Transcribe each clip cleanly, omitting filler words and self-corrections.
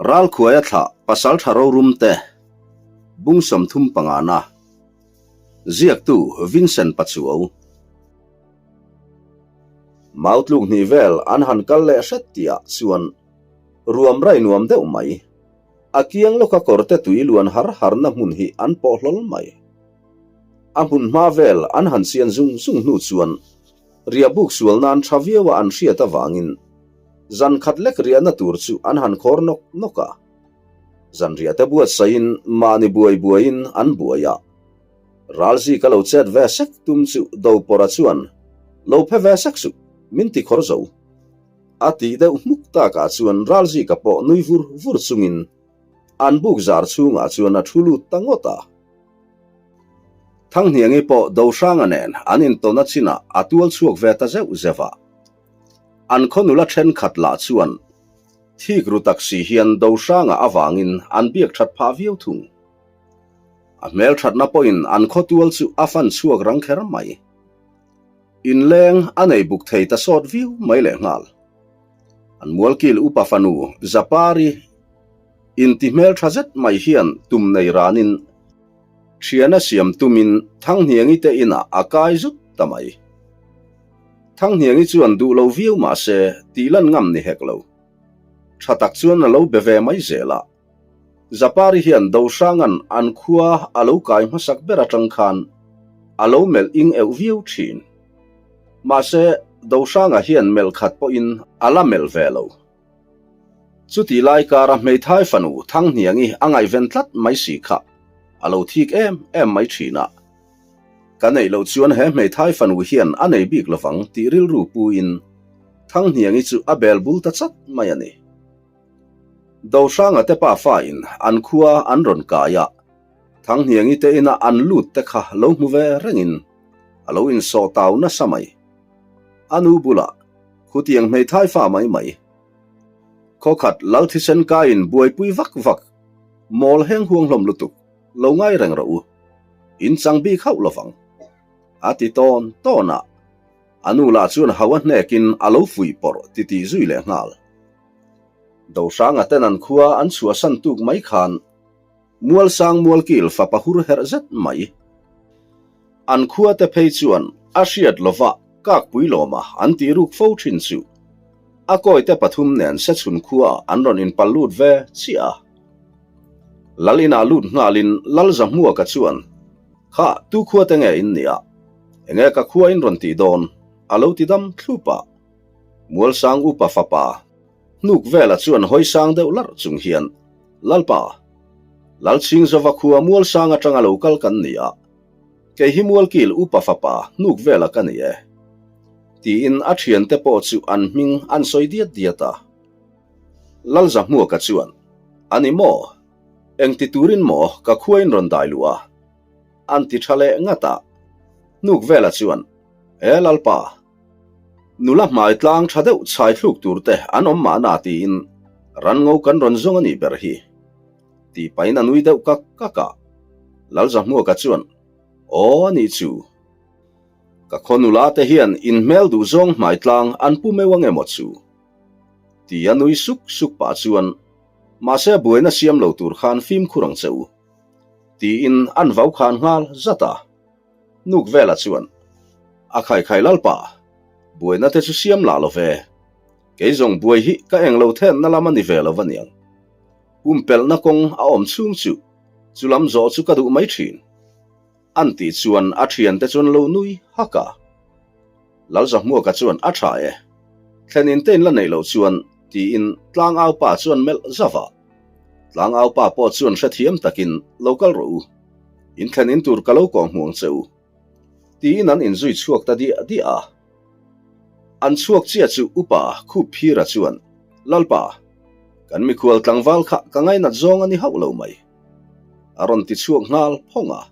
Ralkhuaia thlah Pasaltha rorum te bung 35 na ziaktu Vincent Pachuau. Mau tluk hnih vel an han kal leh hret tihah chuan ruam rai nuam deuh mai. A kiang lawka kawrte tui luan har harna hmun hi an pawh hlawl mai. A hmun hma vel an han chian zung zung hnu chuan riahbuk sual nan tha viaua an hriat avangin zan khat lek riahna tur chu an han khawr nawk nawk a. Zan riahte buatsaihin mahni buai buaiin an buai a. Ralzi ka lo chet ve sek tum chu Dopawrha chuan lo phe ve sek suh, min ti khawr zo. A tih deuh hmuk takah chuan Ralzika pawh nui vur vur chungin an buk zar chhungah chuan a thu lut ta ngawt a. Thanghniangi pawh Dohranga nen an intawn a chinah a tual chhuak ve ta zeuh zeuh a. An khaw nula thenkhat lah chuan thik ru tak si hian Dohranga avangin an biak that phah viau thung. A hmel thatna pawhin an khaw tual chu a fan chhuak rang kher mai. Inleng a nei buk thei ta sawt viau mai lehnghal. An mualkil upa fanu Zapari inti hmeltha zet mai hian tum nei ranin thiana siam tumin Thanghniangi te inah a kai zut ta mai. Thanghniangi chuan duh lo viau mah se tih lan ngam ni hek lo. Tha tak chuan a lo be ve mai zel a. Zapari hian Dohranga'n an khua a lo kai hmasak ber atang khan a lo melh ing euh viau thin. Mahse, Dohranga hian melh khat pawhin a la melh ve lo. Chutih lai kara hmeithai fanu Thanghniangi a ngaihven tlat mai si kha a lo thik em em mai thin a. Ka neih loh chuan he hmeithai fanu hian a nei bik lovang tih rilru puin Thanghniangi chu a bel bul ta chat mai a ni. Dohranga te pafa in an khua an rawn kai a, Thanghniangi te ina an lut te kha lo hmu ve rengin a lo insawh tau nasa mai. A nu bulah Khutiang hmeithai fa mai mai. Khawkhat lal thisen kaiin buaipui vak vak, mawl heng huang hlawm lutuk, lo ngai reng rawh u. In chang bik hauh lovang. A ti tawn tawn a, a nu lah chuan hau a hnekin a lo fuih pawrh titih zui leh nghal. Dohranga ten an khua an chhuahsan tuk mai khan Mualsang Mualkil fapa hur herh zet mai. An khua te phei chuan a hriat lova kakpui lawma an tih ruk fo thin chu a kawi te pathum nen Sechhun khua an rawn inpal lut ve chiah a. Lal inah lut nghalin Lal Zahmuaka chuan, Kha, tu khua te nge in nia? Enge ka khua in rawn tih dawn? a lo ti dam thlup a. Mualsang upa fapa hnuk vela chuan hawi sang deuh larh chung hian, Lalpa, Lalchhing zova khua Mualsang atanga lo kal kan ni a, kei hi Mualkil upa fapa hnuk vela ka ni e, tiin a thiante pawh chu an hming an sawi diat diat a. Lalzahmuaka chuan, A ni maw? Engti turin maw ka khua in rawn dai luh a? An ti tha leh ngat a. Hnuk vela chuan, E Lalpa, Nula hmai tlang tha deuh chhai thluk tur te an awm mahna tiin ranngo kan rawn zawng a nih ber hi. Tih pahin a nui deuh kak kak a. Lalzahmuaka chuan, Aw a nih chu. Ka khaw nula te hian in hmel duh zawng hmai tlang an pu meuh ang emaw chu. Ti a nui suk suk pah chuan, Mahse buaina siam lo tur khan fimkhur ang che u. Tiin an vau khan nghal zat a. Nuk vela chuan, A khaikhai lalpa, buaina te chu siam lah lo ve. Kei zawng buai hi ka eng lo thenna lam a ni ve lo aniang. Pumpelhna kawng a awm chhung chu, chu lam zawh chu ka duh mai thin. An tih chuan a thiante chuan lo nui hak a. Lalzahmuaka chuan a tha e. Thlen in te in la neih loh chuan tiin tlangau pa chuan melh zauh a. Tlangau pa pawh chuan hrethiam takin lo kal rawh u. In thlen in tur ka lo kawh hmuang che u. Tiin an inzui chhuak ta diah diah a. An chhuak chiah chu Upa Khuphira chuan, Lalpa, kan mikhual tlangval kha ka ngainat zawng a ni hauh lo mai. A rawn ti chhuak nghal phawng a.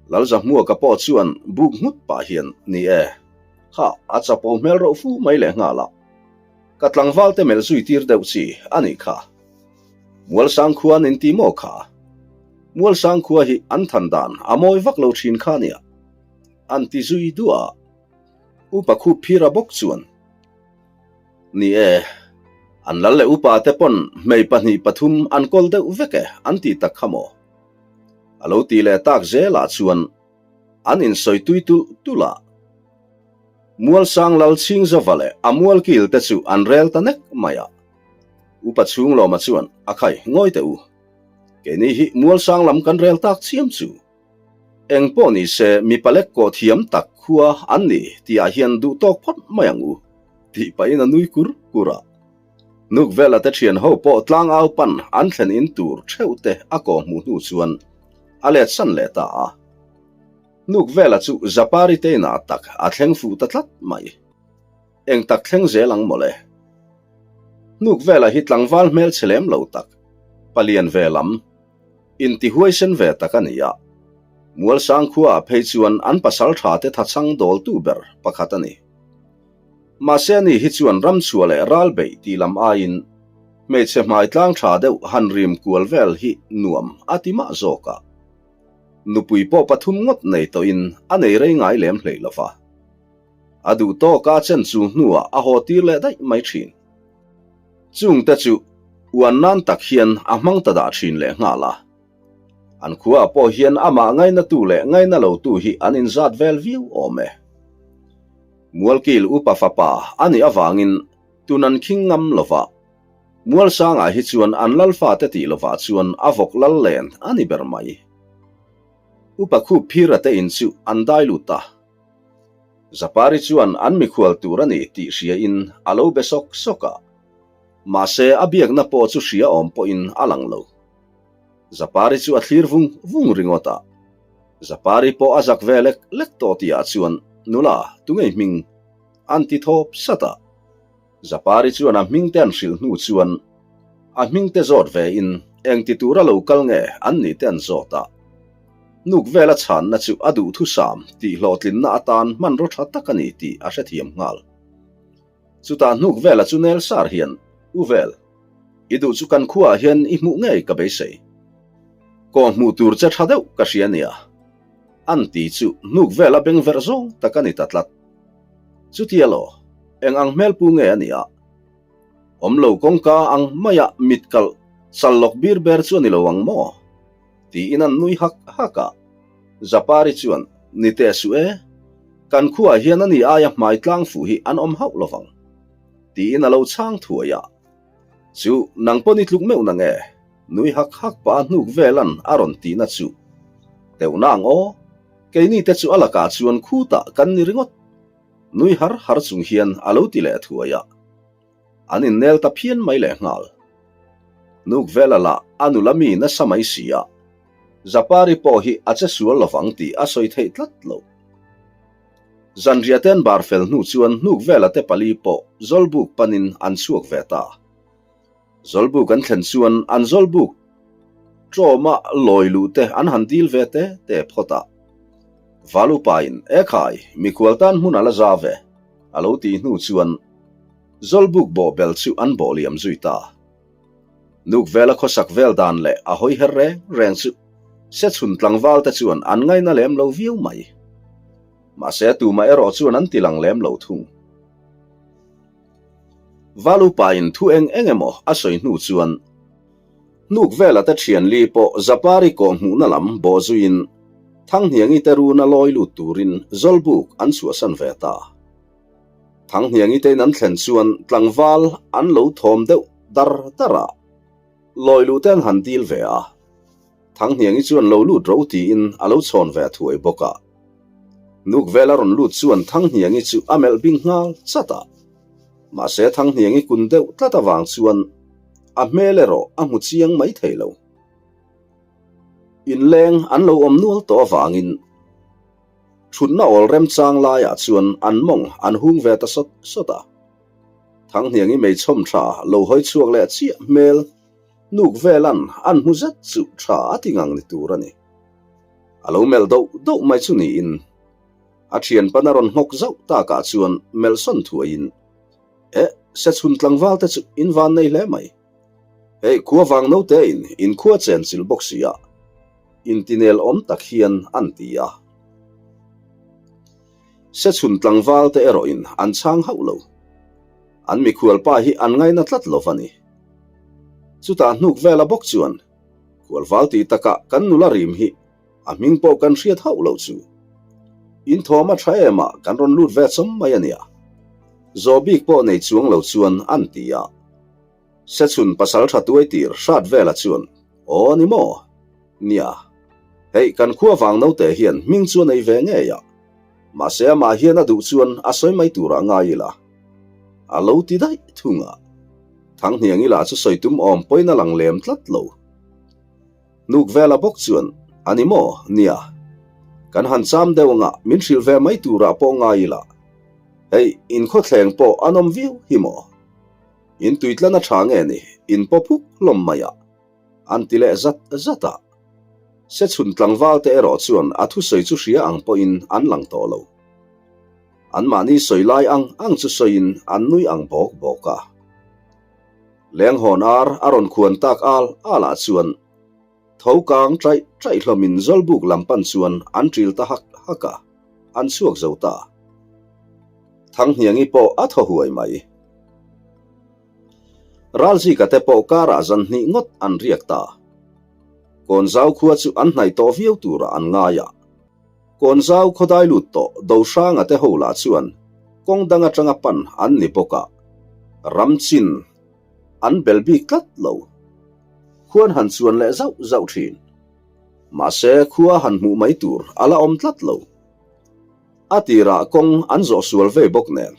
Lalzahmuaka pawh chuan buk nghut pah hian, Ni e, kha a chapo hmel reuh fu mai leh nghal a. Ka tlangval te melh zui tir deuh chi a nih kha. Mualsang khua an inti maw kha? Mualsang khua hi an than dan a mawi vak lo thin kha nia. An ti zui duah a. Upa Khuphira bawk chuan, Ni e, An lal leh upa te pawn hmei pahnih pathum an kawl deuh vek e an ti tak kha maw? A lo ti leh tak zelah chuan an insawi tui tulh tulh a. Mualsang lal Chhingzova leh a mualkil te chu an rel ta nek mai a. Upa Chhunglawma chuan, A khai, ngawi teh u. Keini hi Mualsang lam kan rel tak chiam chu. Eng pawh ni se mipa lek kawh thiam tak khua an ni tihah hian duh tawk phawt mai ang u, tih pahin a nui kur kur a. Nuk vela te thian ho pawh tlangau pan an thlen in tur theuh te a kawh hmuh hnu chuan a let san leh ta a. Nuk vela chu Zapari te inah tak a thleng fuh ta tlat mai. Eng tak thleng zel ang mawle. Nuk vela hi tlangval hmelchhe lem lo tak, palian ve lam, Intihuaisen ve tak a ni a, Mualsang khuaah phei chuan an pasal thate thachhang dawltu ber pakhat a ni. Mahse ani hi chuan ramchhuah leh ral beih tih lam aiin hmeichhe hmai tlang tha deuh han rim kual vel hi nuam a ti mah zawk a. Nupui pawh pathum ngawt nei tawhin a nei rei ngai lem hlei lo va. A duh tawka chen chu hnuah a haw tir leh daih mai thin. Chungte chu uan nan tak hian a hmang ta dah thin leh nghal a. An khuaah pawh hian amah ngainatu leh ngaina lotu hi an inzat vel viau awm e. Mualkil upa fapa a nih avangin tun an khing ngam lova, Mualsangah hi chuan an lalfate tih lovah chuan a vawk lal len a ni ber mai. Upa khup phira te in chu an dai lut a. Zapari chuan an mikhual tur a ni tih hriain a lo be sawk sawk a, mahse a biakna pawh chu hria awm pawhin a lang lo. Zapari chu a thlir vung vung ringawt a, Zapari pawh a zak ve lek lek tawh tihah chuan, Nula, tungei hming? an ti thawp sat a. Zapari chuan a hmingte an hrilh hnu chuan a hmingte zawt vein eng ti tura lo kal nge an nih te an zawt a. Nuk vela chhanna chu a duhthusam tih hlawhtlinna atan hmanraw tha tak a ni tih a hrethiam nghal. Chutah hnuk vela chu nel sar hian, U Vel, i duh chu kan khuaah hian i hmuh ngei ka beisei. Kawh hmuh tur che tha deuh ka hria nia. An ti chu hnuk vela beng verh zawng tak a ni ta tlat. Chutia law, eng ang hmelpu nge a nih a? Awm lo kawngka ang maia mit kalh chal lawk bir ber chu a ni lo ang maw? Tiin an nui hak hak a. Zapari chuan, Ni teh suh e, kan khuaah hian a ni aia hmai tlang fuh hi an awm hauh lo vang. Tiin a lo chhang thuai a. Chu, nang pawn i tluk meuh na nge? Nui hak hak pah a hnuk velan a rawn tihna chu. Teuhna ang aw, keini te chu a lakah chuan khutah kan ni ringawt. Nui har har chung hian a lo ti leh thuai a. An innel ta phian mai leh nghal. Nuk vela lah a nula mi nasa mai si a, Zapari pawh hi a che sual lovang tih a sawi theih tlat lo. Zanriah te an bar fel hnu chuan hnuk vela te pali pawh Zawlbuk panin an chhuak ve ta. Zawlbuk an thlen chuan an Zawlbuk tlawma lawi luh te an han dil ve te te phawt a. Valupain, Ekhai, mikhual tan hmun a la za ve, a lo tih hnu chuan Zawlbuk bawhbel chu an bawh liam zui ta. Nuk vela khawsak vel dan leh a hawi her reng reng chu Sechhun tlangval te chuan an ngaina lem lo viau mai. Mahse tumah erawh chuan an ti lang lem lo thung. Valupain thu eng eng emaw a sawi hnu chuan hnuk vela te thian li pawh Zapari kawh hmuhna lam bawh zuiin Thanghniangi te runa lawi lut turin Zawlbuk an chhuahsan ve ta. Thanghniangi tein an thlen chuan tlangval an lo thawm deuh dar dar a, lawi luh te an han dil ve a. Thanghniangi chuan lo lut ro tiin a lo chhawn ve thuai bawk a. Nuk vel a rawn lut chuan Thanghniangi chu a melh bing nghal chat a. Mahse Thanghniangi kun deuh tlat avang chuan a hmel erawh a hmu chiang mai thei lo. Inleng an lo awm nual tawh avangin thutna awl remchang laiah chuan an mawng an hung ve ta sawt sawt a. Thanghniangi meichhawm tha lo hawi chhuak leh chiah hmel Nuk velan an hmu zet chu tha a ti ngang ni tur a ni. A lo melh doh doh mai chu niin a thianpan a rawn nghawk zauh takah chuan melh sawn thuaiin, Eh, Sechhun tlangval te chu in van nei hle mai. Hei khua vang note in in khua chen chilh bawk si a, intinel awm tak hian an ti a. Sechhun tlangval te erawhin an chhang hauh lo. An mikhual pa hi an ngaina tlat lo va ni. Chutah hnuk vela bawk chuan, Khualval ti takah kan nula rim hi a hming pawh kan hriat hauh loh chu. In thawm a tha em a, kan rawn lut ve chawm mai a nia. Zawh bik pawh nei chuang lo chuan an ti a. Sechhun pasal tha tuai tir hrat vela chuan, Aw ni maw? Nia. Hei kan khua vang naute hian hming chu a nei ve ngei a. Mahse amah hian a duh chuan a sawi mai turah ngai ila. A lo ti daih thung a. Thanghniang ila chu sawi tum awm pawhin a lang lem tlat lo. Hnuk vela bawk chuan, A ni maw? Nia. Kan han cham deuh anga min hrilh ve mai turah pawh ngai ila. Hei, inkhawthleng pawh an awm viau hi maw? In tuitlan a tha nge ni? In paw phuk hlawm mai a. An ti leh zat zat a. Sechhun tlangval te erawh chuan a thusawi chu hria ang pawhin an lang tawh lo. Anmahni sawi lai ang ang chu sawiin an nui ang bawk bawk a. Lenghawn ar a rawn khuan tak al al ah chuan tho kang chaih chaih hlawmin Zawlbuk lam pan chuan an ṭil ta hak hak a, an chhuak zo ta. Thanghniangi pawh a thaw huai mai. Ralzika te pawh karah zan hnih ngawt an riak ta. Kawnzau khua chu an hnaih tawh viau turah an ngai a. Kawnzau khawdai lut tawh Dohranga te ho lah chuan kawng dang atanga pan an ni bawk a, ram chin an bel bik tlat lo. Khuan han chuan leh zauh zauh thin. Mahse khua han hmuh mai tur a la awm tlat lo. A tirah kawng an zawh sual ve bawk nen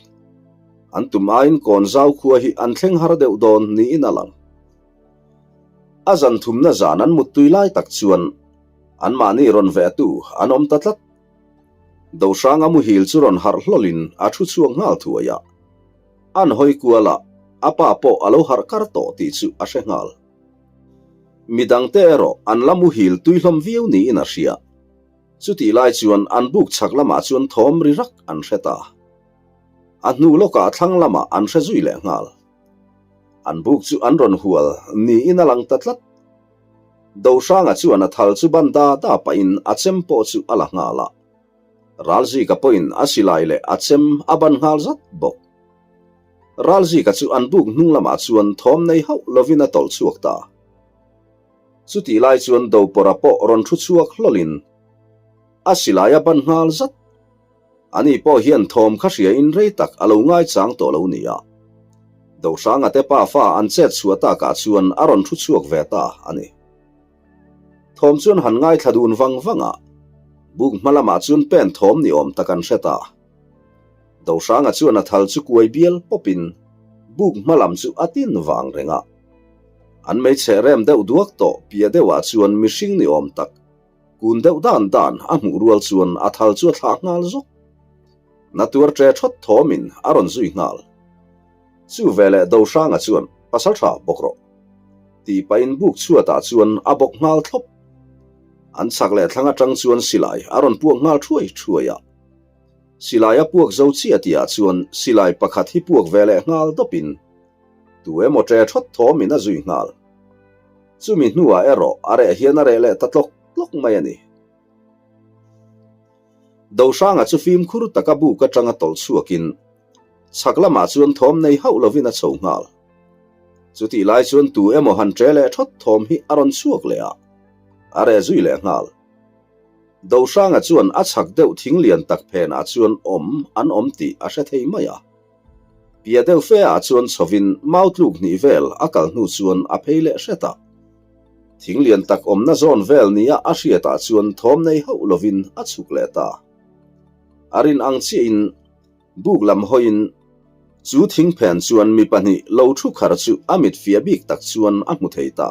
an tum aiin Kawnzau khua hi an thleng har deuh dawn niin a lang. A zan thumna zan an muttui lai tak chuan Anmahni rawn vehtu an awm ta tlat. Dohranga muhil chu rawn harh hlawlin a thu chhuak nghal thuai a. An hawi kual a, a pa pawh a lo harh kar tawh tih chu a hre nghal. Midangte erawh an la muhil tui hlawm viau niin a hria. Chutih lai chuan an buk chhak lamah chuan thawm ri rak an hre ta. A hnu lawkah thlang lamah an hre zui leh nghal. An buk chu an rawn hual niin a lang ta tlat. Dohranga chuan a thal chu ban da da pahin a chem pawh chu a la nghal a. Ralzika pawhin a silai leh a chem a ban nghal zat bawk. Ralzika chu an buk hnung lamah chuan thawm nei hauh lovin a tawlh chhuak ta. Chutih lai chuan Dopawrha pawh rawn thu chhuak hlawlin a silai a ban nghal zat. Ani pawh hian thawm kha hriain rei tak a lo ngaichang tawh lo nia. Dohranga te pafa an chet chhuah takah chuan a rawn thu chhuak ve ta a ni. Thawm chuan han ngaithla dun vang vang a, buk hma lamah chuan pen thawm ni awm tak an hre ta. Dohranga chuan a thal chu kuai bial pawpin buk hma lam chu a tin vang reng a. An meichhe rem deuh duak tawh piah deuhah chuan mihring ni awm tak Kun deuh dan dan a hmuh rual chuan a thal chu a thlah nghal zawk. Na tuar ṭe ṭhawt thawmin a rawn zui nghal. Chu veleh Dohranga chuan pasal ṭha bawk rawh. Tih pahin buk chhuatah chuan a bawk nghal thlawp. An chhak leh thlang aṭang chuan silai a rawn puak nghal ṭhuai ṭhuai a. Silai a puak zo chiah tihah chuan silai pakhat hi puak ve leh nghal dawpin tu emaw ṭe ṭhawt thawmin a zui nghal. Chumi hnuah erawh a reh hian a reh leh ta tlawk tlawk mai a ni. Dohranga chu fimkhur taka buk atanga tawlh chhuakin chhak lamah chuan thawm nei hauh lovin a chho nghal. Chutih lai chuan tu emaw han ṭe leh ṭhawt thawm hi a rawn chhuak leh a, a reh zui leh nghal. Dohranga chuan a chhak deuh thing lian tak phenah chuan awm an awm tih a hre thei mai a. Pia deuh fe ah chuan chhovin mau tluk hnih vel a kal hnu chuan a phei leh hret a. Thing lian tak awmna zawn vel nia a hriat ah chuan thawm nei hauh lovin a chhuk leh ta. A rin ang chiahin buk lam hawiin chu thing phen chuan mi pahnih lo thu khar chu a mit fiah bik tak chuan a hmu thei ta.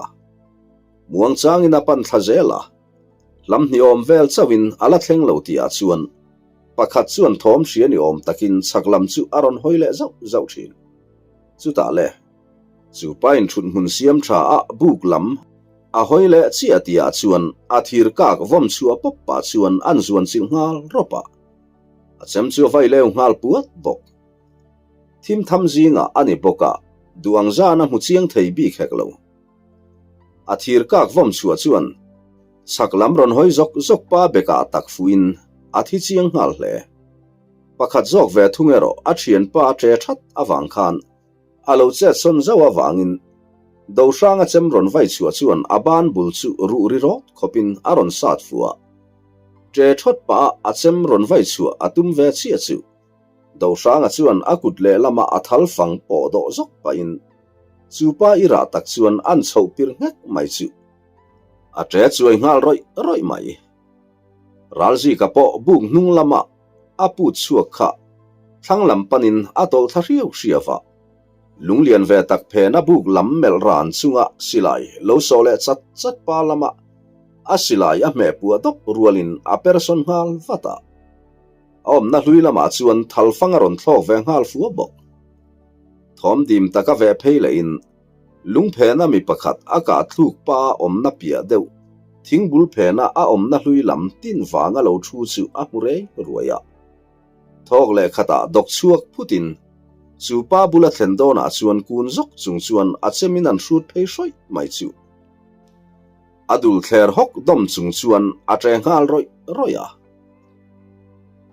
Muangchangin a pan thla zel a, hlam hnih awm vel chauhin a la thleng lo tih ah chuan Pakhat chuan thawm hria ni awm takin chhak lam chu a rawn hawi leh zauh zauh thin. Chutah le, chu pain thut hmun siam tha a buk lam a hawi leh chiah tihah chuan a thir kak vawm chhuah pawp pah chuan an zuan chilh nghal rawp a. A chem chu a vai leu nghal puat bawk. Thim tham zingah a ni bawk a, duh ang zan a hmu chiang thei bik hek lo. A thir kak vawm chhuah chuan chhak lam rawn hawi zawk zawk pa bekah tak fuhin a thi chiang nghal hle. Pakhat zawk ve thung erawh a thianpa a ṭe ṭhat avang khan. A lo chet sawn zauh avangin Dohranga chem rawn vai chhuah chuan a ban bul chu ruh ri rawt khawpin a rawn sat fuh a. Ṭe ṭhawt pah a a chem rawn vai chhuah a tum ve chiah chu Dohranga chuan a kut lehlama a thal fang pawh dawh zawk pahin chu pa i rah tak chuan an chhoh pir nghek mai chu a ṭe chuai nghal rawih rawih mai. Ralzika pawh buk hnung lama a put chhuak kha thlang lam panin a tawlh thla hriau hriau a, lunglian ve tak phena buk lam melh ran chunga silai lo sawh leh chat chat pa lama a silai a hmeh puah dawp rualin a persawn nghal vat a. A awmna hlui lamah chuan thalfang a rawn thlawk ve nghal fua bawk. Thawm dim taka veh phei lehin Lungphena mi pakhat a kah thluk pa a awmna piah deuh, thingbul phena a awmna hlui lam tin vanga lo thu chu a hmu rei ruai a. Thawk leh khatah dawk chhuak phutin chu pa bula thlen dawnah chuan kun zawk chung chuan a chemin an hrut phei hrawih mai chu. A dul thler hawk dawm chung chuan a ṭe nghal rawih rawih a.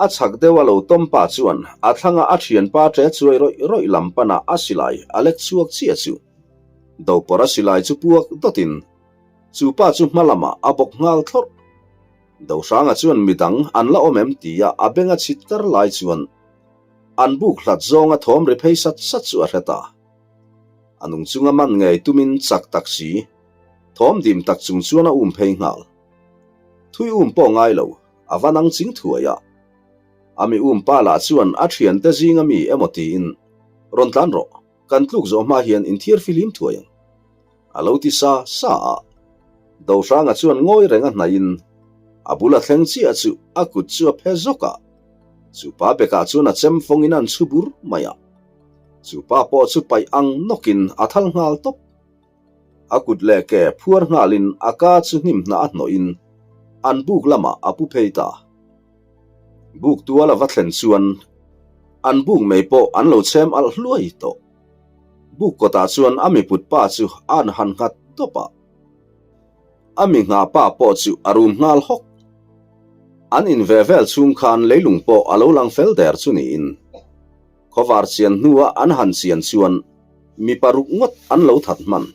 A chhak deuh a lo tawm pa chuan a thlanga a thianpa ṭe chuai rawih rawih lam panah a silai a lek chhuak chiah chu. Dopawrh a silai chu puak dawtin chu pa chu hma lamah a bawk nghal thlawrh. Dohranga chuan midang an la awm em tia a beng a chhit kar lai chuan an buk hlat zawnga thawm ri phei sat sat chu a hre ta. A nung chunga man ngei tumin chak tak si, thawm dim tak chung chuan a um phei nghal. Thui um pawh ngai lo, a va nang ching thuai a. A mi um pa lah chuan a thiante zinga mi emaw tiin, Rawn tlan rawh, kan tluk zawh hma hian inthiar fihlim thuai ang. A lo ti sa sa a. Dohranga chuan ngawi reng a hnaihin a bul a thleng chiah chu a kut chu a phe zawk a. Chu pa bekah chuan a chem fawngin an chhu bur mai a. Chu pa pawh chu paih ang nawkin a thal nghal tawp. A kut leh ke phuar nghalin a ka chu hnim hnah a hnawhin an buk lamah a pu phei ta. Buk tual a va thlen chuan an buk mai pawh an lo chhem alh hluai tawh. Buk kawtah chuan a miput pa chu a an han nghat tawp a. A mi nghah pa pawh chu a rum nghal hawk. An in ve vel chhung khan leilung pawh a lo lang fel der chu niin. Khawvar chian hnua an han chian chuan mi paruk ngawt an lo that hman.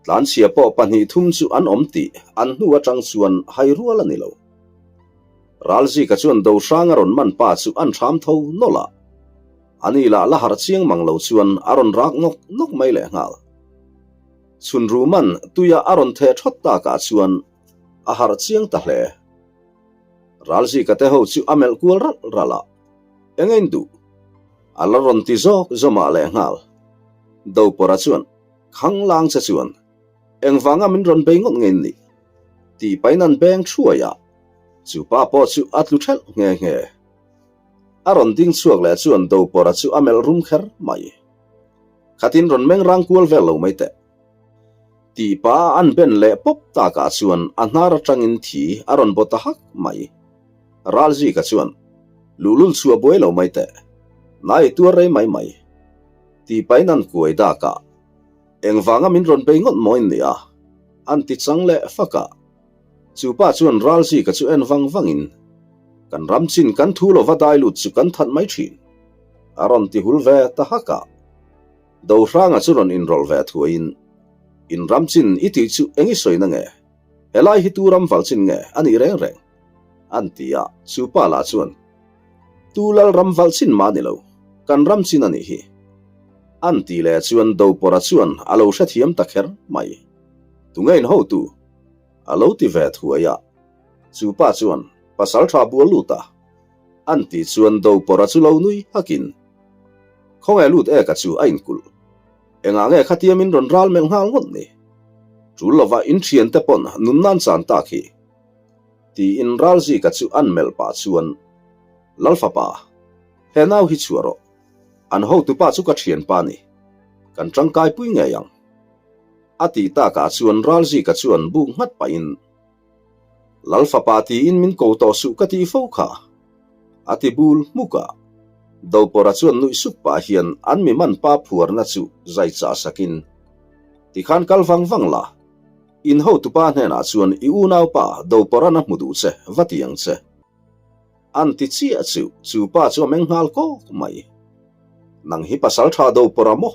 Tlanchhia pawh pahnih thum chu an awm tih an hnu atang chuan hai rual a ni lo. Ralzika chuan Dohranga rawn man pa chu an hram tho nawlh a. Ani lah la harh chiang mang lo chuan a rawn rak nawk nawk mai lehnghal. Chhun ruman tuia a rawn theh thawt takah chuan a harh chiang ta hle. Ralzika te ho chu a melh kual ralh ralh a. Eng a induh? A la rawn ti zawk zawmah lehnghal. Dopawrha chuan, Khang lang che chuan, engvanga min rawn bei ngawt nge in nih? Tih pahin an beng thuai a, chu pa pawh chu a tlu thelh nghe nghe. A rawn ding chhuak leh chuan Dopawrha chu a melh rum kher mai. Khatin rawn meng rang kual vel lo mai teh. Tih pa an ben leh pawp takah chuan a hnar atangin thi a rawn baw ta hak mai. Ralzika chuan, Luhlul chu a buai lo mai teh. Nai tuar rei mai mai. Tih pahin an kuai dak a. Engvanga min rawn bei ngawt maw in nia? An ti chang leh fak a. Chu pa chuan Ralzika chu en vang vangin, Kan ram chin kan thu lova dai lut chu kan that mai thin. A rawn ti hul ve ta hak a. Dohranga chu rawn inrawlh ve thuaiin, In ram chin i tih chu eng i sawina nge? Helai hi tu ram val chin nge a nih reng reng? An ti a, chu pa lah chuan, Tu lal ram val chin mah ni lo, kan ram chin a nih hi. An ti leh chuan Dopawrha chuan a lo hrethiam ta kher mai. Tunge in hotu? A lo ti ve thuai a, chu pa chuan, Pasal tha bual lut a. An tih chuan Dopawrha chu lo nui hakin, Khawnge lut e ka chu a inkulh. Engah nge khatia min rawn ral melh nghal ngawt ni? Tul lova in thiante pawn nun nan chan tak hi. Tiin Ralzika chu an melh pah chuan, Lalfapa, he nau hi chhuah rawh. An hotupa chu ka thianpa ni. Kan tangkai pui ngei ang. A tih takah chuan Ralzika chuan buk nghat pahin, Lalfapa tiin min ko tawh suh ka tih fo kha. A ti bul hmuk a. Dopawrha chuan nuih sup pah hian an mi man pa phuarna chu zai chah sakin, Tikhan kal vang vang la, in hotupa hnenah chuan i unaupa Dopawrha'n a hmu duh che va ti ang che. An ti chiah chu chu pa chu a meng nghal kawk mai. Nang hi pasal tha Dopawrha maw?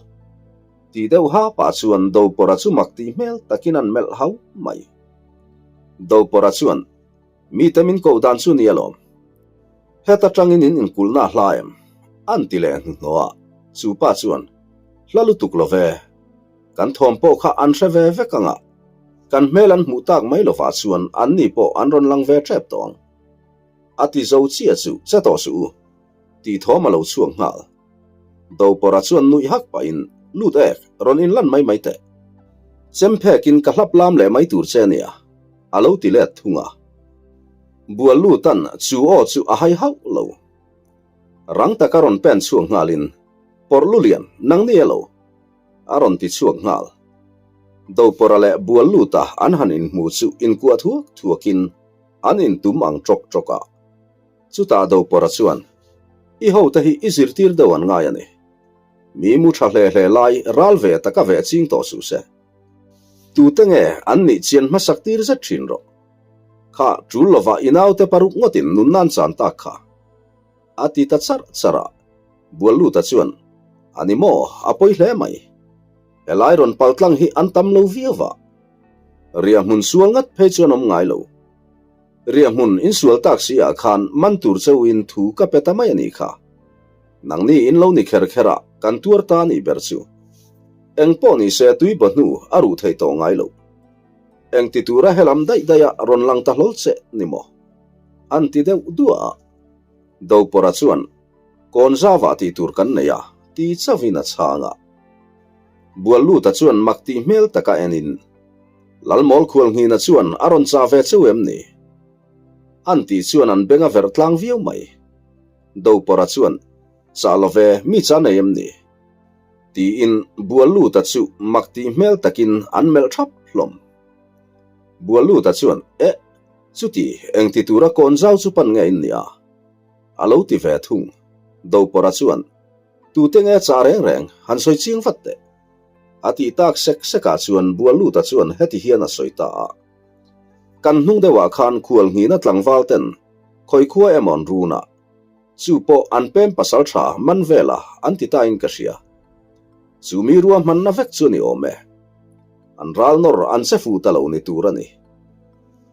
Ti deuh ha pah chuan Dopawrha chu mak tih hmel takin an melh hau mai. Dopawrha chuan, Mite min koh dan chu ni alawm. Heta tangin in inkulhna a hla em? An ti leh hnuhnawh a, chu pa chuan, Hla lutuk lo ve. Kan thawm pawh kha an hre ve vek ang a, kan hmel an hmuh tak mai lovah chuan anni pawh an rawn lang ve tep tawh ang. A ti zo chiah chu che tawh suh u, tih thawm a lo chhuak nghal. Dopawrha chuan nuih hak pahin, Lut ek, rawn inlan mai mai teh. Chemphekin ka hlap lam leh mai tur che nia, a lo ti let thung a. Bual lutan chu aw chu a hai hauh lo. Rang taka rawn pen chhuak nghalin, Pawrh lulian, nang ni elo? A rawn ti chhuak nghal. Dopawrha leh Bual luta an han inhmu chu inkuah thuak thuakin an intum ang ṭawk ṭawk a. Chutah Dopawrha chuan, I hote hi i zirtir deuh an ngai a ni. Mi mu tha hle hle lai ral ve taka ve ching tawh suh se. Tute nge an nih chian hmasak tir zet thin rawh. Kha tul lova i naute paruk ngawtin nun nan chan tak kha. A ti ta charh charh a. Bualluta chuan, A ni maw, a pawi hle mai. Helai rawn paltlang hi an tam lo viau va. Riahhmun sual ngat phei chuan awm ngai lo. Riahhmun insual tak si ah khan man tur chauhin thu ka pe ta mai a nih kha. Nangni in lo ni kher kher a, kan tuar ta a nih ber chu. Eng pawh ni se tui baw hnu a ruh thei tawh ngai lo. Eng ti tura helam daih daih a rawn lang ta hlawl che ni maw? An ti deuh duah a. Dopawrha chuan, Kawn zauah tih tur kan nei a, ti chauhin a chhang a. Bualluta chuan mak tih hmel taka enin, Lalmawl Khualnghina chuan a rawn chah ve cheu em ni? An tih chuan an beng a verh tlang viau mai. Dopawrha chuan, Chah lo ve, mi chah nei em ni? Tiin Bualluta chu mak tih hmel takin an melh thap hlawm. Bualluta chuan, Eh, chuti, engti tura kawn zau chu pan nge in nia? A lo ti ve thung. Dopawrha chuan, Tute nge chah reng reng, han sawi chiang vat teh. A tih tak sek sekah chuan Bualluta chuan heti hian a sawi ta a, Kan hnung deuhah khan khual nghina tlangval ten khawi khua emaw an run a, chu pawh an pem pasal tha man vela an ti tain ka hria. Chu mi ruahmanna vek chu a ni awm e. An ral nawr an che fu ta lo ni tur a ni.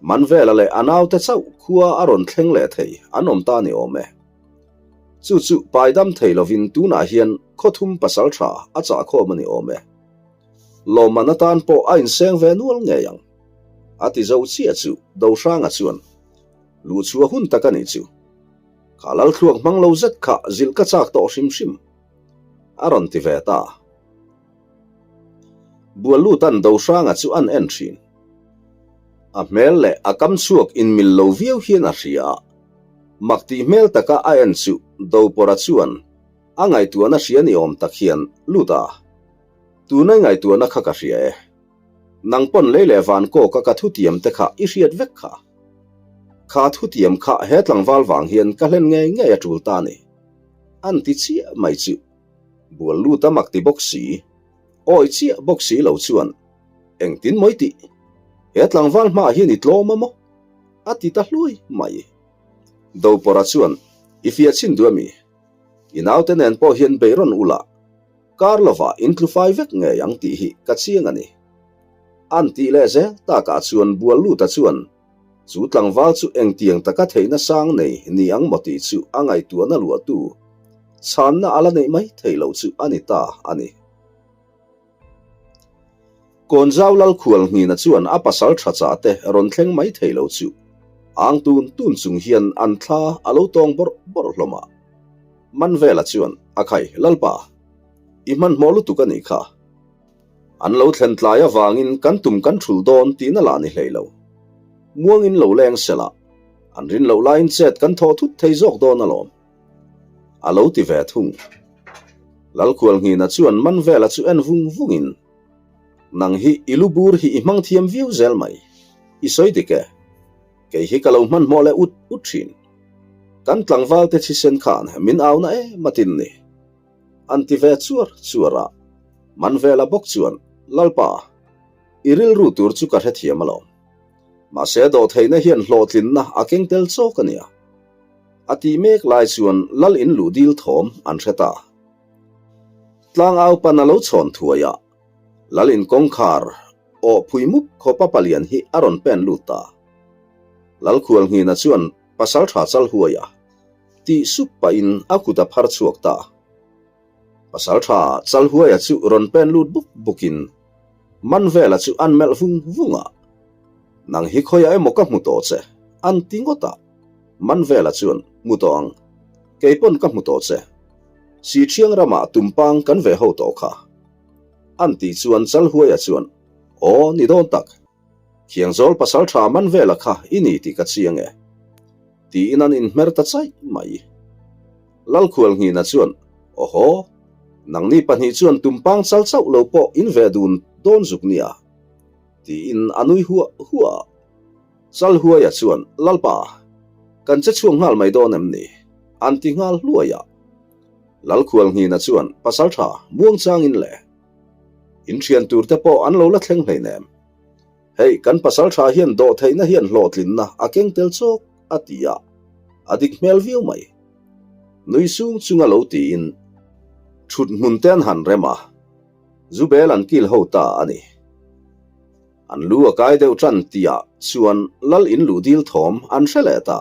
Man vela leh a naute chauh khua a rawn thleng leh thei an awm ta a ni awm e. Chu chu paidam thei lovin tunah hian khawthum pasal tha a chahkhawm a ni awm e. Lawmman atan pawh a inseng ve nual ngei ang. A ti zo chiah chu Dohranga chuan luhchhuah hun tak a nih chu. Kha lalthluak hmang lo zet kha zilh ka chak tawh hrim hrim a rawn ti ve ta. Buallutan Dohranga chu an en thin. A hmel leh a kam chhuak inmil lo viau hian a hria a. Mak tih hmel taka a en chu Dopawrha chuan a ngaihtuahna hria ni awm tak hian, Lut a, tuna i ngaihtuahna kha ka hria e. Nang pawn lei leh van kawka ka thutiam te kha i hriat vek kha. Kha thutiam kha he tlangval vang hian ka hlen ngei ngei a tul ta a ni. An ti chiah mai chu. Bual lut a mak ti bawk si. Awi chiah bawk si lo chuan, Engtin mawi tih? He tlangval hmaah hian i tlawm a maw? A ti ta hluai mai. Dopawrha chuan, I fiah chhin duh a mi? I naute nen pawh hian bei rawn ula, kar lovah in tlu fai vek ngei ang tih hi ka chiang a ni. An tih leh zel takah chuan Bualluta chuan chu tlangval chu engtiang taka theihna sang nei ni ang maw tih chu a ngaihtuahna luahtu chhanna a la neih mai theih loh chu a ni ta a ni. Kawnzau Lalkhual Nghina chuan a pasal tha chah te rawn thleng mai thei lo chu ang tun tun chung hian an thla a lo tawng bawrh bawrh hlawm a. Manvela chuan, A khai, Lalpa, i hmanhmawh lutuk a nih kha. An lo thlen tlai avangin kan tum kan thul dawn tihna lah ni hlei lo. Muangin lo leng sela, an rin loh laiin chet kan thawh thut thei zawk dawn alawm. A lo ti ve thung. Lalkhual Nghina chuan Manvela chu en vung vungin, Nang hi i lu bur hi i hmang thiam viau zel mai. I sawi dik e. Kei hi ka lo hmanhmawh leh ut ut thin. Kan tlangval te thisen khan min au na em atin ni. An ti ve chuar chuar a. Manvela bawk chuan, Lalpa, i rilru tur chu ka hrethiam alawm. Mahse dawhtheihna hian hlawhtlinna a keng tel chawk a nia. A tih mek lai chuan lal in luh dil thawm an hre ta. Tlangau pan a lo chhawn thuai a. Lal in kawngkhar awh phui mup khawpa palian hi a rawn pen lut ta. Lalkhualnghina chuan Pasalṭha Chalhuaia tih sup pahin a kut a phar chhuak ta. Pasalṭha Chalhuaia chu rawn pen lut buk bukin Manvela chu an melh vung vung a, Nang hi khawiah emaw ka hmu tawh che, an ti ngawt a. Manvela chuan, Hmu tawh ang. Kei pawn ka hmu tawh che. Sithiang ramah tumpang kan ve ho tawh kha. An tih chuan Chalhuaia chuan, Aw, ni dawn tak. Thiangzawl pasalṭha Manvela kha i ni tih ka chiang e. Tiin an inhmer ta chaih mai. Lalkhualnghina chuan, Awhaw, nangni pahnih chuan tumpang chal chauh lo pawh in ve dun dawn zuk nia. Tiin a nui huah huah a. Chalhuaia chuan, Lalpa, kan che chhuak nghal mai dawn em ni? An ti nghal hluai a. Lalkhualnghina chuan, Pasalṭha, muangchangin le. In thian tur te pawh an lo la thleng hleinem. Hei, kan pasalṭha hian dawhtheihna hian hlawhtlinna a keng tel chawk, a ti a, a dik hmel viau mai. Nui sung chunga lo tiin thut hmun te an han rem a, Zubel an kil ho ta a ni. An lu a kai deuh ṭan tihah chuan lal in luh dil thawm an hre leh ta.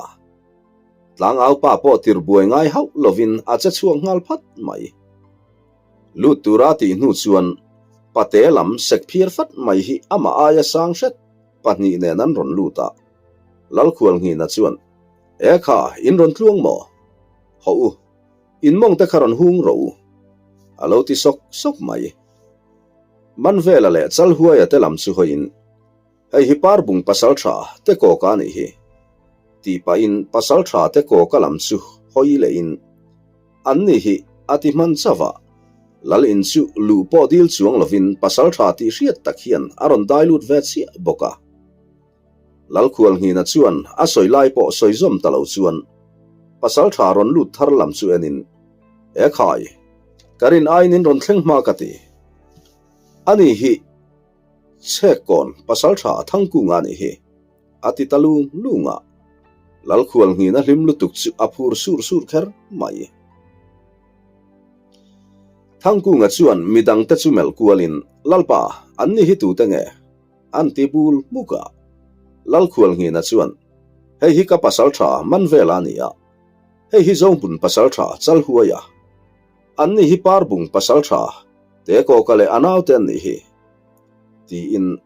Tlangau pa pawh tir buai ngai hauh lovin a che chhuak nghal phat mai. Lut tura tih hnu chuan pate lam sek phiar fat mai hi amah aia sang hret pahnih nen an rawn lut a. Lalkhualnghina chuan, E kha, in rawn tluang maw? Hawh u, in mawng te kha rawn hung rawh u, a lo ti sawk sawk mai. Manvela leh Chalhuaia te lam chu hawiin, Hei hi Parbung pasaltha te kawka a nih hi, tih pahin pasaltha te kawka lam chu hawi lehin, An ni hi a ti hman chauh a, Lal in chu luh pawh dil chuang lovin pasaltha tih hriat tak hian a rawn dai lut ve chiah bawk a. Lalkhualnghina chuan a sawi lai pawh sawi zawm ta lo chuan pasaltha rawn lut thar lam chu enin, E khai, ka rin aiin in rawn thleng hma ka ti. Ani hi Chhekkawn pasaltha Thangkunga a nih hi. A ti ta lung lung a, Lalkhualnghina hlim lutuk chu a phur sur sur kher mai. Thangkunga chuan midangte chu melh kualin, Lalpa, an ni hi tute nge? An ti bul hmuk a. Lalkhualnghina chuan, Hei hi ka pasaltha Manvela a ni a, hei hi Zohmun pasaltha Chalhuaia. An ni hi Parbung pasaltha Tekawka leh a naute an nih hi, tiin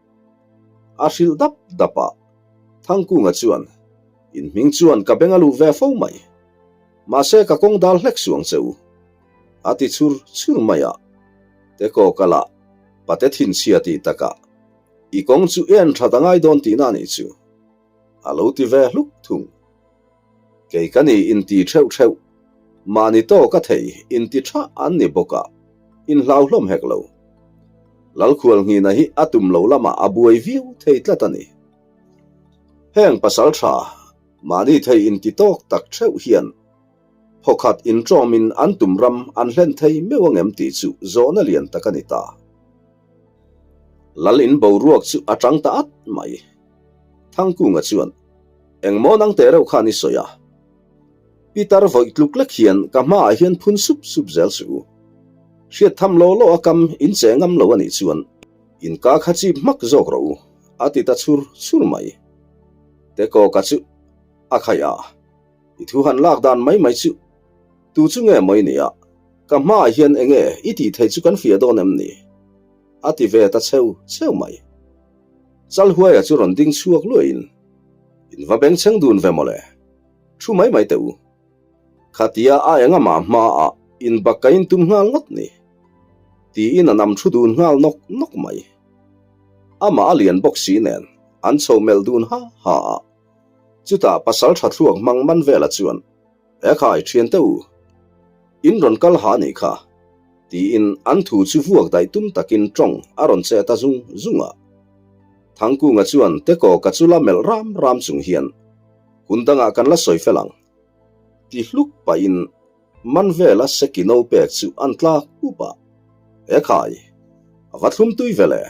A hrilh dap dap a, Thangkunga chuan, In hming chuan ka beng a luh ve fo mai. Mahse ka kawng dal hlek suang che u. A ti chhur chhur mai a, Tekawka lah pate thinchhia tih takah, I kawng chu en that a ngai dawn tihna a nih chu. A lo ti ve hluk thung. Kei ka ni inti theuh theuh, mahni tawk a thei inti tha an ni bawk a, inhlau hlawm hek lo. Lalkhualnghina hi a tum lo lamah a buai viau thei tlat a ni. Heng pasal tha, mahni thei inti tawk tak theuh hian phawkhat inṭawmin an tum ram an hlen thei meuh angem tih chu zawhna lian tak a ni ta. Lal in boruak chu a chang ta at mai. Thangkunga chuan, Engmaw nang teh reuh khan i sawi a? Pitar vawih tluk lek hian ka hmaah hian phun sup sup zel suh u. Hriat tham law law a kam in che ngam lo a nih chuan in ka kha chip hmak zawk rawh u, a ti ta chhur chhur mai. Tekawka chu a khaih a, I thu han lak dan mai mai chu tu chu nge maw i nia? Ka hmaah hian enge i tih theih chu kan fiah dawn em ni? A ti ve ta cheu cheu mai. Chalhuaia chu rawn ding chhuak luaiin, In va bengchheng dun ve mawle, thu mai mai teh u. Khatia a engamah hmaah in bak ka intum nghal ngawt ni. Tiin a nam thu dun nghal nawk nawk mai. Amah a lian bawk si nen an chho melh dun ha ha a. Chutah pasal tha thluak hmang man vela chuan, E khai thiante u, in rawn kal ha nih kha. Tiin an thu chu vuak daih tum takin tawng a rawn che ta zung zung a. Thangkunga chuan Tekawka chu la melh ram ram chung hian, Hun dangah kan la sawi fel ang. Ti hluk pahin man vela seki no pek chu an tlak up a. E khai, a va thlum tui ve le,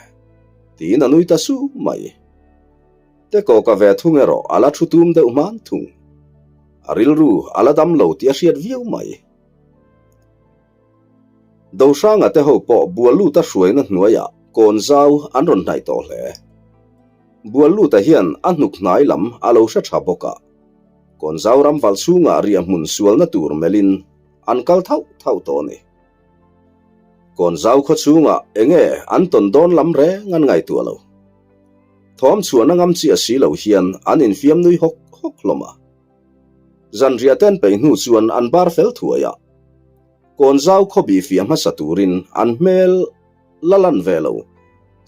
tiin a nui ta su mai. Tekawka ve thung erawh a la thu tum deuh hman thung. A rilru a la dam lo tih a hriat viau mai. Dohranga te ho pawh bual luta hruaina hnuaiah Kawnzau an rawn hnaih tawh hle. Bualluta hian a hnuk hnai lam a lo hre tha bawk a, Kawnzau ram valh chhungah riahhmun sualna tur melhin an kal thauh thauh tawh a ni. Kawnzau khaw chhungah enge an tawn dawn lam reng an ngaihtuah lo. Thawm chhuahna ngam chiah si lo hian an infiam nui hawk hawk hlawm a. Zanriah te an peih hnu chuan an bar fel thuai a. Kawnzau khaw bihfiah hmasa turin an hmel la lan ve lo.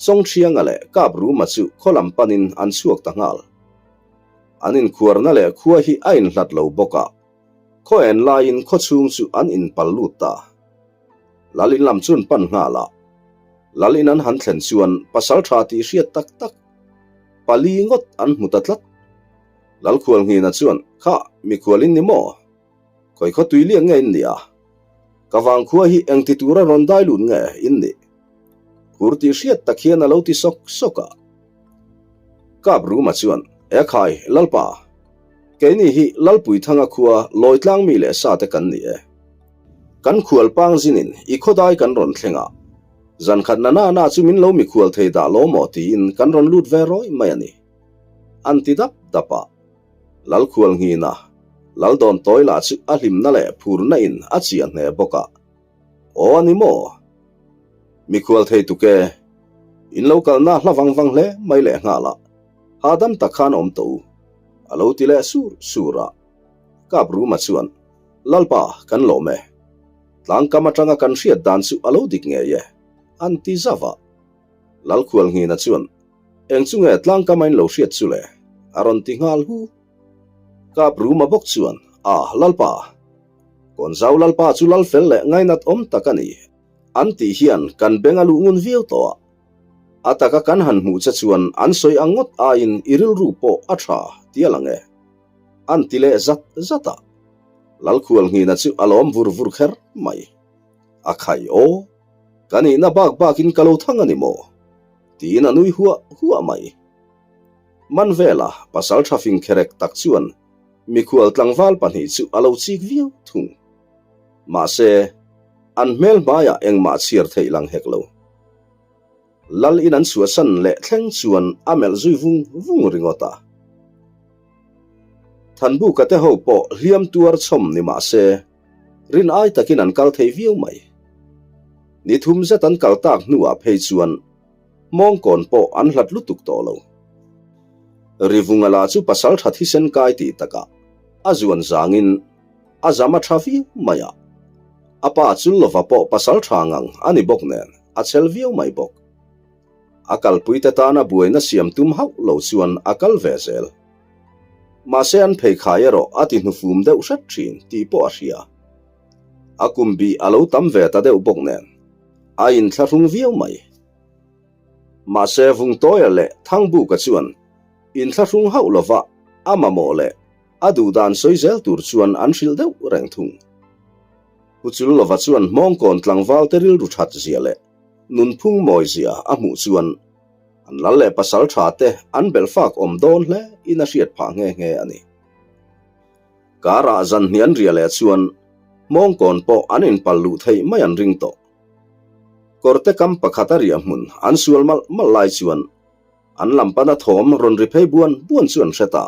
Chawngṭhianga leh Kapruma chu khaw lam panin an chhuak ta nghal. An inkhuarna leh khua hi a inhlat lo bawk a, khaw en laiin khaw chhung chu an inpal lut ta. Lal in lam chu an pan nghal a, Lal in an han thlen chuan pasalṭha tih hriat tak tak pali ngawt an hmu ta tlat. Lalkhualnghina chuan, Kha, mikhual in ni maw? Khawi khaw tui liak nge in nih a? Ka vangkhua hi engti tura rawn dai lut nge in nih? Phur tih hriat tak hian a lo ti sawk sawk a. Kap Ruma chuan, E khai, Lalpa, keini hi Lalpuithanga khua Lawitlang mi leh sa te kan ni e. Kan khual pang zinin i khawdai kan rawn thleng a, zankhat na na na chu min lo mikhual thei dah lo maw tiin kan rawn lut ve rawih mai a ni. An ti dap dap a. Lalkhualnghina, Laldawn tawi lah chu a hlimna leh phurna in a chiah hneh bawk a. Aw a ni maw? Mikhual thei tuk e. In lo kalna hla vang vang hle mai leh nghal a, hahdam tak khan awm tawh u, a lo ti leh sur sur a. Kap Ruma chuan, Lalpa, kan lawm e. Tlangkam atanga kan hriat dan chu a lo dik ngei e, an ti zauh a. Lalkhualnghina chuan, Eng chu nge tlangkam a in lo hriat chu le? A rawn ti nghal hu. Kap Ruma bawk chuan, A, Lalpa! Kawnzau Lalpa chu lal fel leh ngainat awm tak a ni. An tih hian kan beng a luh ngun viau tawh a. A taka kan han hmuh che chuan an sawi ang ngawt aiin i rilru pawh a tha ti a lang e. An ti leh zat zat a. Lalkhualnghina chu a lawm vur vur kher mai. A khai aw! Ka nihna bak bakin ka lo thang a ni maw? Tiin a nui huah huah mai. Man vela pasal tha fing kherek tak chuan mikhual tlangval pahnih chu a lo chik viau thung. Mahse, an hmel hmaiah engmah chhiar theih lang hek lo. Lal in an chhuahsan leh thleng chuan a melh zui vung vung ringawt a. Thanbuka te ho pawh hliam tuar chhawm ni mah se, Rin ai takin an kal thei viau mai. Ni thum zet an kal tak hnuah phei chuan mawngkawn pawh an hlat lutuk tawh lo. Rivunga lah chu pasal tha thisen kai tih takah a zuan zangin a zam a tha viau mai a. A pa Chullova pawh pasal tha ngang a ni bawk nen a chel viau mai bawk. A kalpuite tana buaina siam tum hauh lo chuan a kal ve zel. Mahse an pheikhai erawh a ti hnufum deuh hret thin tih pawh a hria. A kum bih a lo tam ve ta deuh bawk nen a inthlahrung viau mai. Mahse Vungtawia leh Thangbuka chuan inthlahrung hauh lova a mamawh leh a duhdan sawi zel tur chuan an hrilh deuh reng thung. Pu Chullova chuan Hmawngkawn tlangval te rilru that zia leh nunphung mawi zia a hmuh chuan An lal leh pasal tha te an belh fak awm dawn hle in a hriat phah nghe nghe a ni. Karah zan hnih an riah leh chuan Hmawngkawn pawh an inpal luh theih mai an ring tawh. Kawrte kam pakhat a riah hmun an sual malh malh lai chuan an lam pana thawm rawn ri phei buan buan chu an hre ta.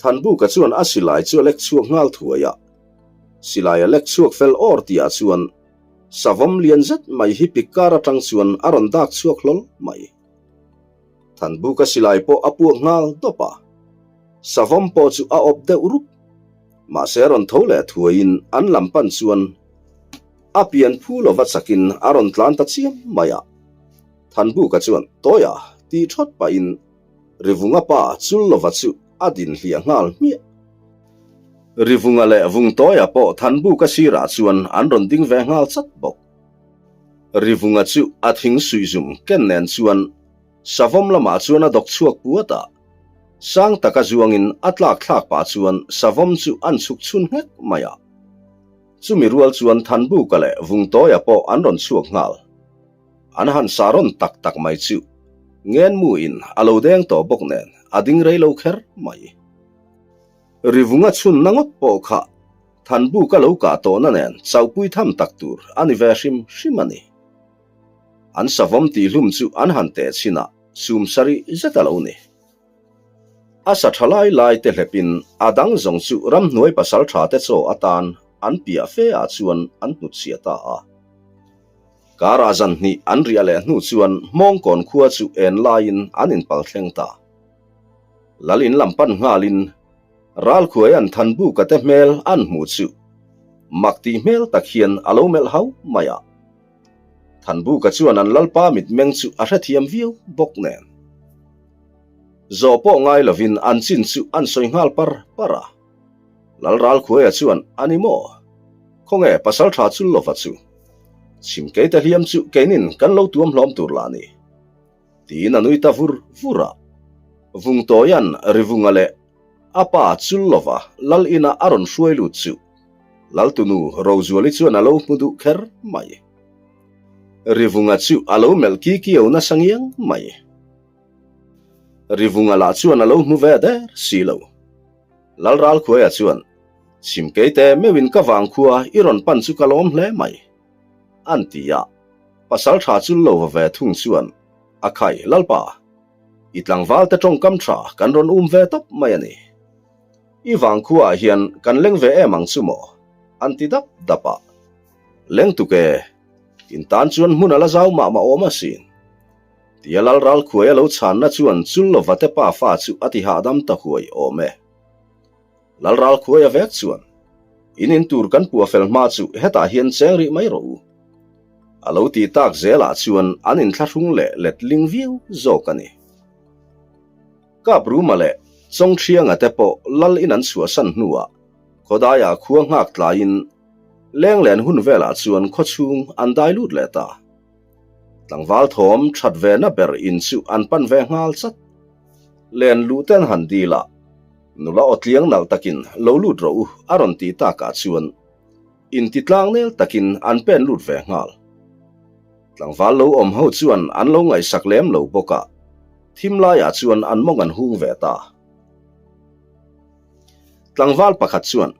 Thanbuka chuan a silai chu a lek chhuak nghal thuai a. Silai a lek chhuak fel awr tihah chuan Savawm lian zet mai hi pik kar atang chuan a rawn dak chhuak hlawl mai. Thanbuka silai pawh a puak nghal dawp a, savawm pawh chu a awp deuh rup. Mahse rawn tho leh thuaiin an lam pan chuan a pian phu lova chakin a rawn tlan ta chiam mai a. Thanbuka chuan Tawia tih thawt pahin Rivunga pa Chullova chu a din hliah nghal hmiah. Rivunga leh Vungtawia pawh Thanbuka sirah chuan an rawn ding ve nghal chat bawk. Rivunga chu a thing suihzum ken nen chuan savawm lamah chuan a dawk chhuak puat a, sang taka zuangin a tlak thlak pah chuan savawm chu an chhuk chhun nghek mai a. Chumi rual chuan Thanbuka leh Vungtawia pawh an rawn chhuak nghal. An han sa rawn tak tak mai chu Ngenmuin a lo deng tawh bawk nen a ding rei lo kher mai. Rivunga chhunna ngawt pawh kha Thanbuka lo kah tawhna nen chauhpui tham tak tur a ni ve hrim hrim a ni. An savawm tihhlum chu an han teh chhin a, sum sarih zet a lo ni. A sa tha lai lai te hlepin a dang zawng chu ramhnuai pasal tha te chaw atan an piah fe ah chuan an hnutchhiah ta a. Karah zan hnih an riah leh hnu chuan Hmawngkawn khua chu en laiin an inpal thleng ta. Lal in lam pan nghalin Ralkhuai an Thanbuka te hmel an hmuh chu mak tih hmel tak hian a lo melh hau mai a. Thanbuka chuan an lalpa mitmeng chu a hrethiam viau bawk nen. Zawh pawh ngai lovin an chin chu an sawi nghal par par a. Lal Ralkhuaia chuan, A ni maw? Khawnge pasal tha chul lova chu? Chhim keite hliam chu keinin kan lo tuam hlawm tur lah ni. Tiin a nui ta vur vur a. Vungtawia'n Rivunga leh a pa chul lova Lal ina a rawn hruai lut chu Laltunu Rozuali chuan a lo hmu duh kher mai. Rivunga chu a lo melh ki kiau nasa ngiang mai. Rivunga lah chuan a lo hmu ve der si lo. Lalralkhuaia chuan, Chhim keite meuhin ka vangkhua i rawn pan chu ka lawm hle mai, an ti a. Pasal tha chul lo va ve thung chuan, A khai, Lalpa, i tlangvalte tawngkam tha kan rawn um ve tawp mai a ni. I vangkhuaah hian kan leng ve em ang chu maw? an ti dap dap a. Leng tuk e, in tan chuan hmun a la zau mah mah awm asin. Tia lal ral khuai a lo chhanna chuan chul lova te pa fa chu a ti hahdam ta huai awm e. Lal ral khuai a vek chuan, In in tur kan puah fel hma chu hetah hian cheng rih mai rawh u. A lo ti tak zelah chuan an inthlahrung leh letling viau zawk a ni. Kap Ruma leh Chawngṭhianga te pawh lal in an chhuahsan hnuah khawdaiah khua nghak tlaiin lenglen hun velah chuan khawchhung an dai lut leh ta. Tlangval thawm that ve na ber in chu an pan ve nghal chat. Len luh ten han dil a, nula aw tliang nalh takin lo lut rawh u a rawn tih takah chuan inti tlang nel takin an pen lut ve nghal. Tlangval lo awm ho chuan an lo ngaihsak lem lo bawk a, thim laiah chuan an mawng an hung ve ta. Tlangval pakhat chuan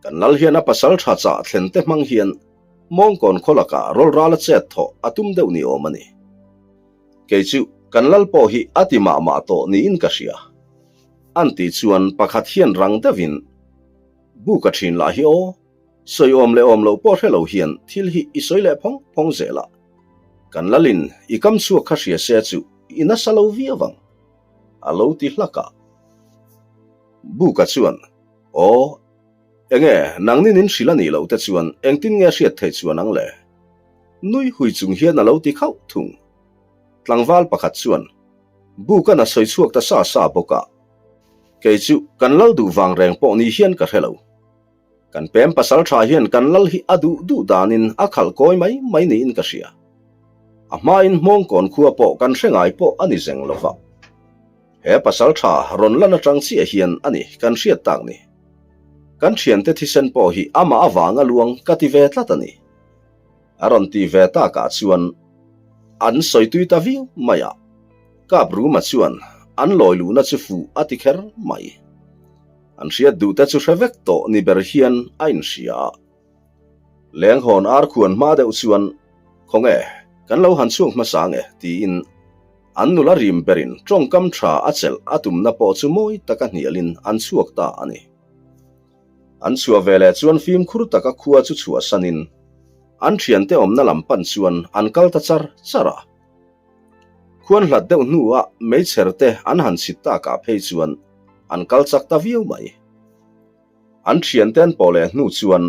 Kan lal hian a pasal tha chah thlen te hmang hian mawngkawn khaw lakah rawlral a chet thawh a tum deuh ni awm a ni. Kei chu kan lal pawh hi a ti mah mah tawh niin ka hria. An tih chuan pakhat hian rang deuhin, Buka thin lah hi aw, sawi awm leh awm loh pawh hre lo hian thil hi i sawi leh phawng phawng zel a. Kan lalin i kam chhuak kha hria se chu i nasa lo viau ang, a lo ti hlak a. Buka chuan, Aw, enge nangnin in hrilh a nih loh te chuan engtin nge hriat theih chuan ang le? Nui hui chung hian a lo ti khauh thung. Tlangval pakhat chuan Bukan a sawi chhuak ta sa sa bawk a, Kei chu kan lal duh vang reng pawh ni hian ka hre lo. Kan pem pasal tha hian kan lal hi a duh duh danin a khalh kawi mai mai niin ka hria. A hmain Hmawngkawn khua pawh kan hre ngai pawh a ni zeng lo va. He pasal tha rawn lan atang chiah hian a ni kan hriat tak ni. Kan thiante thisen pawh hi amah avanga luang ka ti ve tlat a ni. A rawn ti ve takah chuan an sawi tui ta viau mai a. Kap Ruma chuan an lawi luhna chu fuh a ti kher mai. An hriat duh te chu hre vek tawh ni ber hian a inhria a. Lenghawn ar khuan hma deuh chuan, Khawnge, kan lo han chhuak hmasa ange, tiin an nula rim berin tawngkam tha a chelh a tumna pawh chu mawi taka hnialin an chhuak ta a ni. An chhuah veleh chuan fimkhur taka khua chu chhuahsanin an thiante awmna lam pan chuan an kal ta char char a. Khuan hlat deuh hnuah meichher te an han chhit takah phei chuan an kal chak ta viau mai. An thiante an pawh leh hnu chuan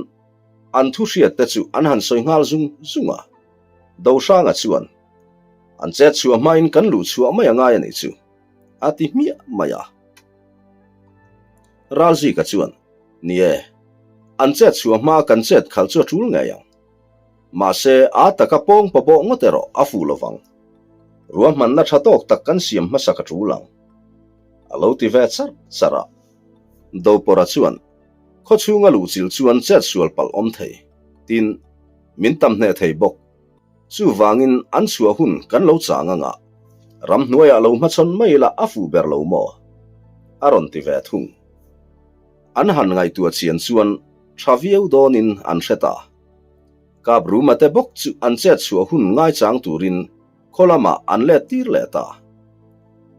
an thu hriat te chu an han sawi nghal zung zung a. Dohranga chuan, An chet chhuah hmain kan luh chhuah mai a ngai a nih chu, a ti hmiah mai a. Ralzika chuan, Ni e, an chet chhuah hma kan chet khalh chu a tul ngei ang. Mahse, a taka pawng pawpawh ngawt erawh a fuh lo vang. Ruahmanna tha tawk tak kan siam hmasa ka tul ang, a lo ti ve charh charh a. Dopawrha chuan, Khawchhunga luhchilh chuan chet sual palh awm thei, tin, min tam hneh thei bawk. Chuvangin an chhuah hun kan lo chang anga, ramhnuaiah lo hmachhawn mai ila a fuh ber lo maw? A rawn ti ve thung. An han ngaihtuah chian chuan tha viau dawnin an hre ta. Kap Ruma te bawk chu an chet chhuah hun ngaichang turin. Khaw lamah an let tir leh ta.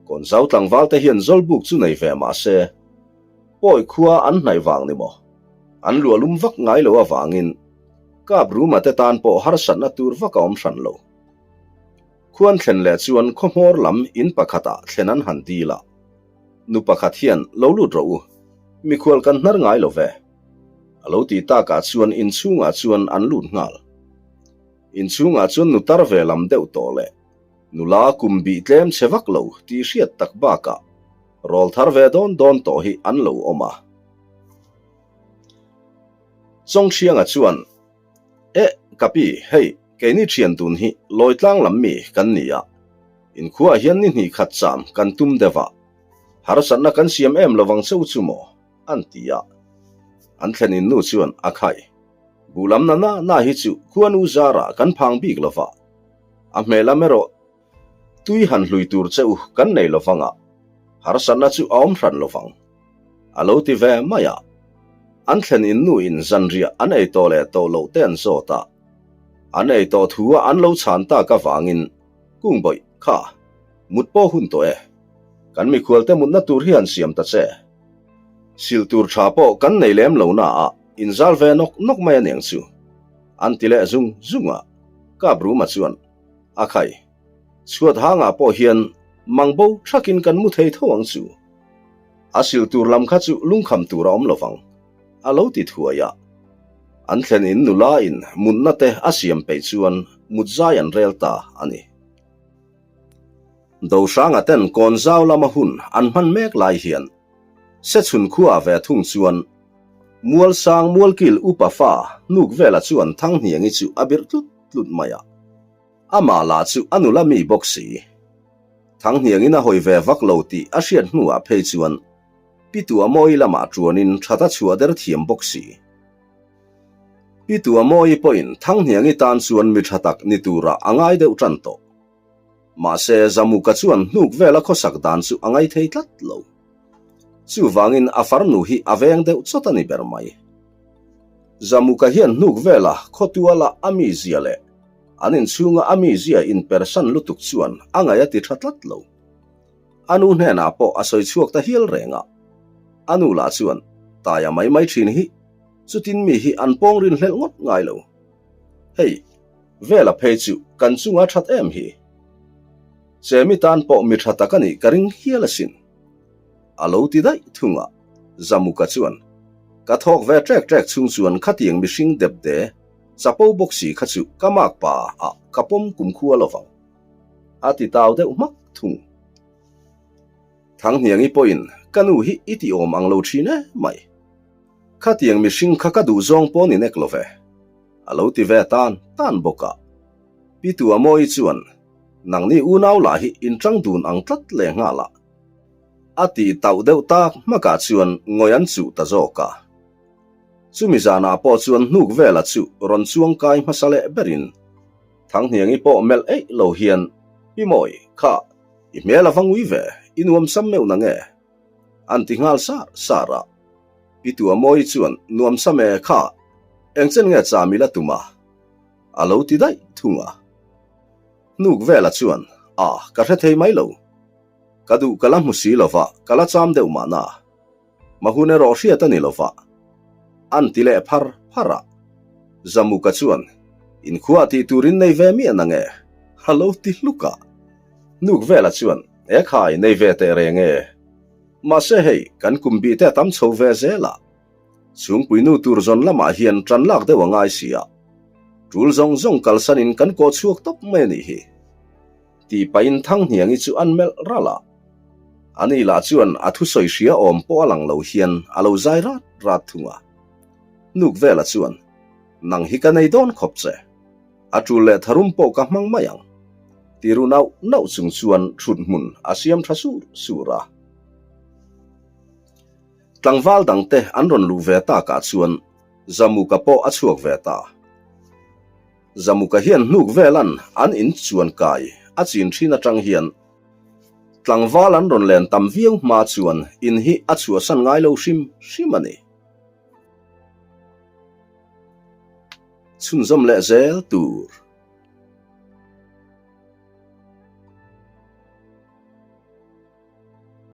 Kawnzau tlangval te hian Zawlbuk chu nei ve mah se, Pawi khua an hnaih vang ni maw? An luahlum vak ngai lo avangin Kap Ruma te tan pawh harsatna tur vak a awm hran lo. Khuan thlen leh chuan khaw hmawr lam in pakhatah thlen an han dil a, nu pakhat hian lo lut rawh u, mikhual kan hnar ngai lo ve. A lo ti takah chuan inchhungah chuan an lut nghal. Inchhungah chuan nu tar ve lam deuh tawh leh nula kum bih tlem chhe vak lo tih hriat tak bakah rawl thar ve dawn dawn tawh hi an lo awm a. Chawngchhianga chuan, Eh, ka pi, hei, keini thian dun hi Lawitlang lam mi kan ni a, inkhuaah hian ni hnih khat cham kan tum deuh a, harsatna kan siam em lovang cheu chu maw? an ti a. An thlen in nu chuan a khai. Buh lam na na na hi chu khuanu zarah kan phang bik lo va, a hmel lam erawh tui han hlui tur che u kan nei lo vang a, harsatna chu a awm hran lo vang. A lo ti ve mai a. An thlen in nu in zanriah an ei tawh leh tawh loh te an zawt a. An ei tawh thu a an lo chhan tak avangin Kungbawih kha mut pawh hun tawh e. Kan mikhualte mutna tur hi han siam ta che. Sil tur tha pawh kan nei lem lo na a, inzal ve nawk nawk mai aniang chu. An ti leh zung zung a, Kap Ruma chuan, A khai, chhuat hangah pawh hian mang bo thakin kan mu thei tho ang chu. A sil tur lam kha chu lungkham tur a awm lo vang, a lo ti thuai a. An thlen in nula in mutna te a siam peih chuan mut zai an rel ta a ni. Dohranga ten Kawnzau lama hun an hman mek lai hian Sechhun khuaah ve thung chuan Mualsang Mualkil upa fa hnuk vela chuan Thanghniangi chu a birh tlut tlut mai a, amah lah chu a nula mi bawk si. Thanghniangin a hawi ve vak lo tih a hriat hnuah phei chuan Pitua Mawi lamah tuanin that a chhuah der thiam bawk si. Pi Tuamawi pawhin Thanghniangi tan chuan mi tha tak ni turah a ngai deuh tan tawh. Mahse, Zamuka chuan hnuk vela khawsak dan chu a ngai thei tlat lo. Chuvangin a farnu hi a veng deuh chawt a ni ber mai. Zamuka hian hnuk vela khawtuala a mizia leh an inchhunga a mizia inpersan lutuk chuan a ngaih a ti tha tlat lo. A nu hnenah pawh a sawi chhuak ta hial reng a. A nu lah chuan, Taia mai mai thin hi Chutin mi hi an pawng rin hlelh ngawt ngai lo. Hei, Vela phei chu kan chunga that em hi. Chemi tan pawh mi tha tak a nih ka ring hial asin. A lo ti daih thung a, Zamuka chuan, Ka thawk ve trek trek chhung chuan khatiang mihring depde chapo bawk si kha chu ka mak pa ah ka pawm kumkhua lovang. A ti tau deuh hmak thung. Thanghniangi pawhin, Ka nu hi i ti awm ang lo thin e mai. Khatiang mihring kha ka duh zawng pawh ni nek lo ve, a lo ti ve tan tan bawk a. Pi Tuamawi chuan, Nangni unau lah hi in tang dun ang tlat leh nghal a. A tih tauh deuh tak hmakah chuan ngawi an chuh ta zawk a. Chumi zanah pawh chuan hnuk vela chu rawn chuang kai hmasa leh berin Thanghniangi pawh melh eih lo hian, Pi Mawi, kha, i hmel a va ngui ve, i nuamsam meuh na nge? An ti nghal sar sar a. Pi Tuamawi chuan nuamsam e kha, eng chen nge cham ila tum a? A lo ti daih thung a. Hnuk vela chuan, A, ka hre thei mai lo. Ka duh ka la hmu si lo va, ka la cham deuh mahna. Mahun erawh hriat a ni lo va. An ti leh phar phar a. Zamuka chuan, Inkhua tih turin nei ve miah na nge? A lo ti hluk a. Hnuk vela chuan, E khai, nei ve teh reng e. Mahse hei, kan kum bih te a tam chho ve zel a. Chhungpui nu tur zawn lamah hian tan lak deuh a ngai si a. Tul zawng zawng kalsanin kan kawh chhuak tawp mai a nih hi. Tih pahin Thanghniangi chu an melh ralh a. Ani lah chuan a thusawi hria awm pawh a lang lo hian a lo zai rat rat thung a. Hnuk vela chuan, Nang hi ka nei dawn khawp che. A tul leh tharum pawh ka hmang mai ang. Ti ru nauh nauh chung chuan thut hmun a siam tha sur sur a. Tlangval dangte an rawn luh ve takah chuan Zamuka pawh a chhuak ve ta. Zamuka hian hnuk velan an in chuan kai a chin thin atang hian tlangval an rawn len tam viau hma chuan in hi a chhuahsan ngai lo hrim hrim a ni. Chhunzawm leh zel tur.